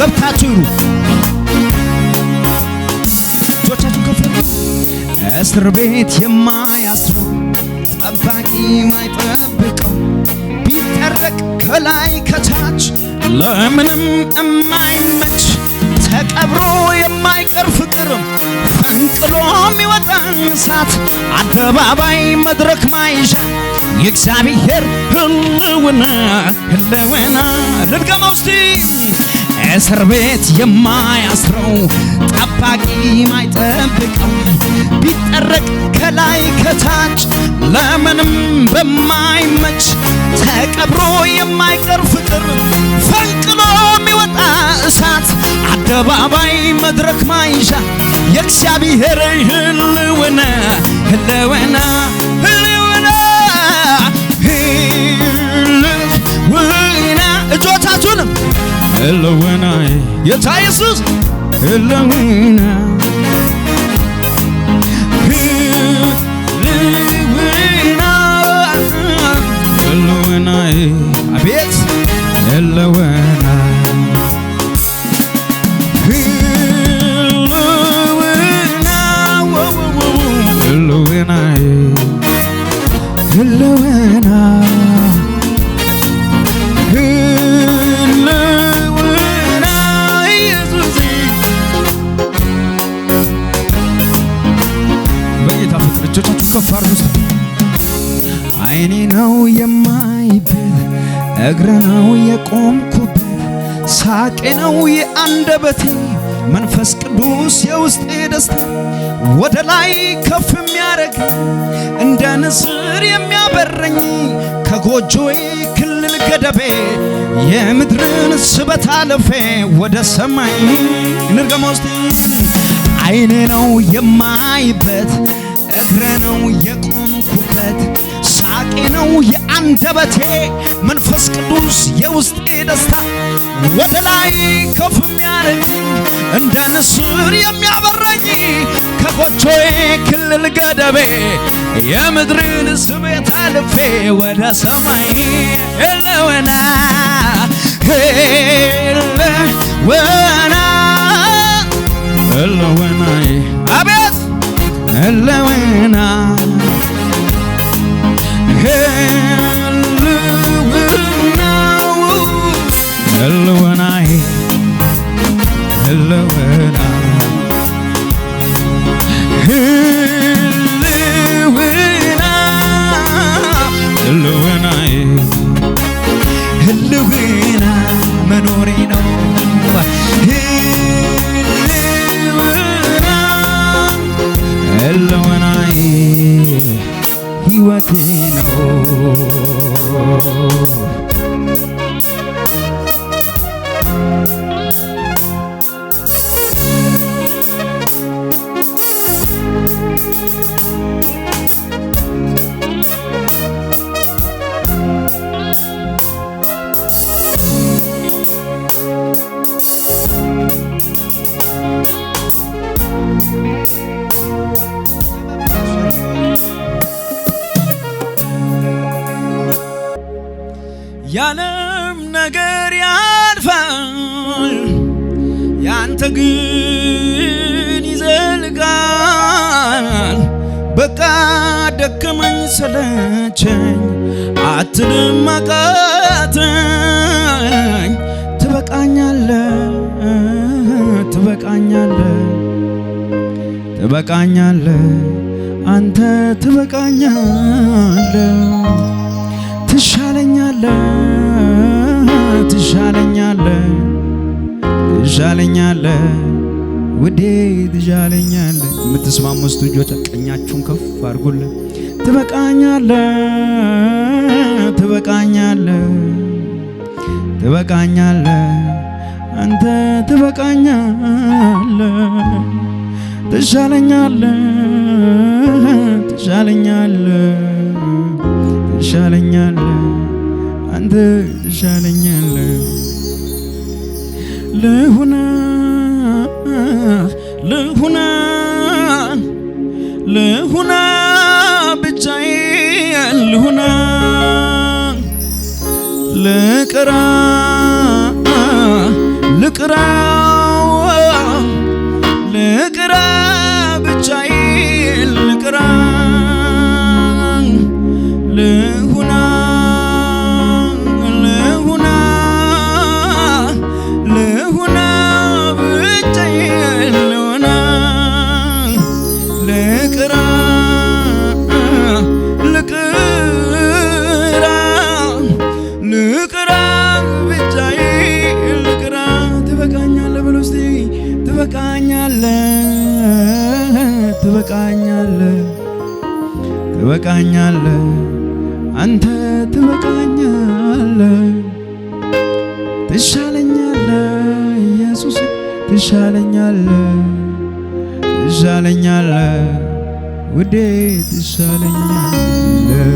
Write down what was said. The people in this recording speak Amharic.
ገብታችሁ ይሩ። እጆቻችሁን ከፍ አድርጉ። እስር ቤት የማያስረው፣ ጠባቂ ማይጠብቀው፣ ቢጠረቅ ከላይ ከታች ለምንም የማይመች፣ ተቀብሮ የማይቀር ፍቅር፣ ፈንቅሎ የሚወጣ እሳት፣ አደባባይ መድረክ ማይሻ የእግዚአብሔር ህልውና፣ ህልውና። ልድገመው እስቲ። እስር ቤት የማያስረው፣ ጠባቂ ማይጠብቀው፣ ቢጠረቅ ከላይ ከታች ለምንም በማይመች፣ ተቀብሮ የማይቀር ፍቅር፣ ፈንቅሎ የሚወጣ እሳት፣ አደባባይ መድረክ ማይሻ የእግዚአብሔር ህልውና፣ ህልውና፣ ህልውና፣ ህልውና። እጆቻችሁንም ህልውና። ጌታ ኢየሱስ። ህልውና። ህልውና። ህልውና። አቤት። ህልውና። ህልውና። ህልውና። ህልውና። ህልውና ኢየሱስ። በጌታ ፍቅር እጆቻችሁን ከፍ አድርጉ እስቲ። አይኔ ነው የማይበት፣ እግረ ነው የቆምኩበት፣ ሳቄ ነው የአንደበቴ፣ መንፈስ ቅዱስ የውስጤ ደስታ፣ ወደ ላይ ከፍ የሚያደርግ፣ እንደ ንስር የሚያበረኝ፣ ከጎጆዬ ክልል ገደቤ የምድርን ስበት አልፌ ወደ ሰማይ። እንርገመው እስቲ። አይኔ ነው የማይበት፣ እግረ ነው የቆምኩበት፣ ሳቄ ነው የአንደበቴ፣ መንፈስ ቅዱስ የውስጤ ደስታ፣ ወደ ላይ ከፍ የሚያደርግ፣ እንደ ንስር የሚያበረኝ፣ ከጎጆዬ ክልል ገደቤ የምድርን ስቤት አልፌ ወደ ሰማይ። ህልውና፣ ህልውና። ህልውና። አቤት። ህልውና። ህልውና። ህልውና። ህልውና። ህልውና። ህልውና። ህልውና መኖሬ ነው። ህልውና። ህልውና ህይወቴ ነው። ያለም ነገር ያልፋል፣ ያንተ ግን ይዘልቃል። በቃ ደከመኝ ሰለቸኝ አትልም አቃተኝ፣ ትበቃኛለህ፣ ትበቃኛለህ፣ ትበቃኛለህ፣ አንተ ትበቃኛለህ፣ ትሻለኛለህ፣ ትሻለኛለህ፣ ትሻለኛለህ፣ ውዴ ትሻለኛለህ። የምትስማሙ እስቲ እጆች ቀኛችሁን ከፍ አድርጉልን። ትበቃኛለህ፣ ትበቃኛለህ፣ ትበቃኛለህ፣ አንተ ትበቃኛለህ፣ ትሻለኛለህ፣ ትሻለኛለህ፣ ትሻለኛለህ፣ አንተ ትሻለኛለህ። ልሁና፣ ልሁና፣ ልሁና፣ ብቻዬን ልሁና፣ ልቅራ፣ ልቅራ። ትበቃኛለህ፣ ትበቃኛለህ፣ አንተ ትበቃኛለህ፣ ትሻለኛለህ፣ ኢየሱስ ትሻለኛለህ፣ ትሻለኛለህ፣ ውዴ ትሻለኛለህ።